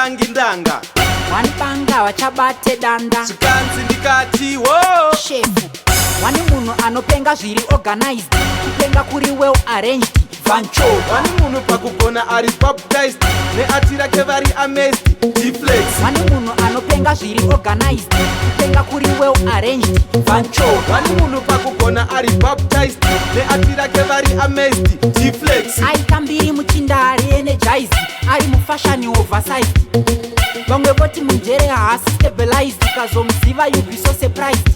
Hatingotangi ndanga. One banga vachabate danda. Zvikanzi ndikati wo. Shefu wani munhu anopenga zviri organized, kupenga kuri well arranged. Van Choga. Wani munhu pakugona ari baptized, neart rake vari amazed. D-Flex. Wani munhu anopenga zviri organized, kupenga kuri well arranged. Van Choga. Wani munhu pakugona ari baptized, neart rake vari amazed. D-Flex. Aita mbiri muchinda ari energized, ari mufashion oversized. Vamwe voti munjere haasi stabilized, ukazomuziva you be so surprised.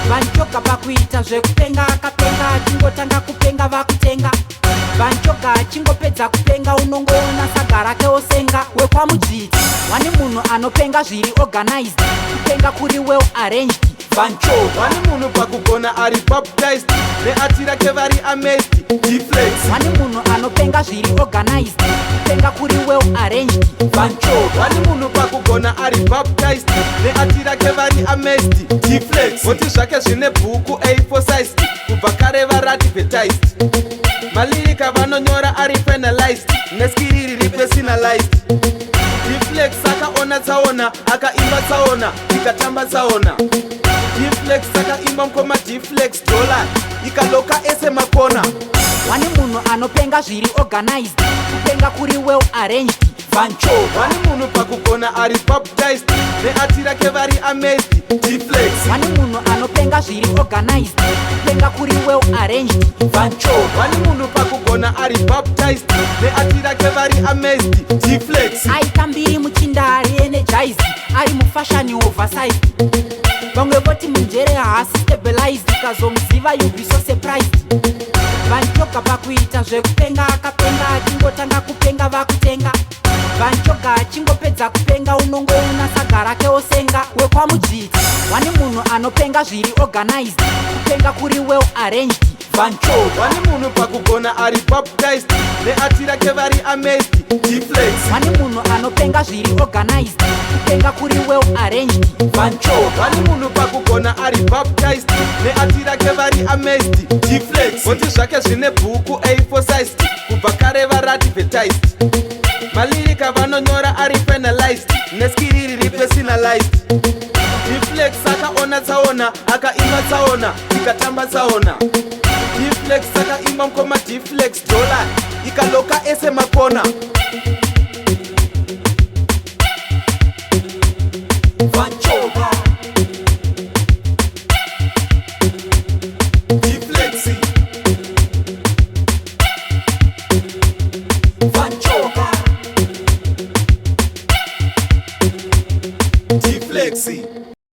Van Choga pakuita zvekupenga akapenga, achingotanga kupenga vakutenga. Van Choga achingopedza kupenga unongoona saga rake osenga. Wekwamudzviti, wani munhu anopenga zviri organized, kupenga kuri well arranged. Van Choga. Wani munhu pakugona ari baptized, neart rake vari amazed. D-Flex. Wani munhu anopenga zviri organized, kupenga kuri well arranged. Van Choga. Wani munhu pakugona ari baptized, neart rake vari amazed. D-Flex. Voti zvake zvine bhuku A4 size, kubva kare vaadvertised. Malyrics vanonyora ari finalized, neskill riri personalized. D-Flex akaona tsaona, akaimba tsaona, ikatamba tsaona. D-Flex akaimba mukoma D-Flex, dollar ikaloka ese makona. Wani munhu anopenga zviri organized, kupenga kuri well arranged. Van Choga. Wani munhu pakugona ari baptized, neart rake vari amazed. D-Flex. Wani munhu anopenga zviri organized, kupenga kuri well arranged. Van Choga. Wani munhu pakugona ari baptized, neart rake vari amazed. D-Flex. Aita mbiri muchinda ari energized, ari mufashion oversized. Vamwe voti munjere haasi stabilized, ukazomuziva you be so surprised. Van Choga pakuita zvekupenga akapenga, achingotanga kupenga vakutenga. Van Choga achingopedza kupenga unongoona saga rake osenga. Wekwamudzviti, wani munhu anopenga zviri organized, kupenga kuri well arranged. Van Choga. Wani munhu pakugona ari baptized, neart rake vari amazed. D-Flex. Wani munhu anopenga zviri organized, kupenga kuri well arranged. Van Choga. Wani munhu pakugona ari baptized, neart rake vari amazed. D-Flex. Voti zvake zvine bhuku A4 size, kubva kare vaadvertised. Malyrics vanonyora ari finalized, neskill riri personalized. D-Flex akaona tsaona, akaimba tsaona, ikatamba tsaona. D-Flex akaimba mukoma D-Flex, dollar ikaloka ese makona. Van Choga. D-Flex. Van Choga. D-Flex.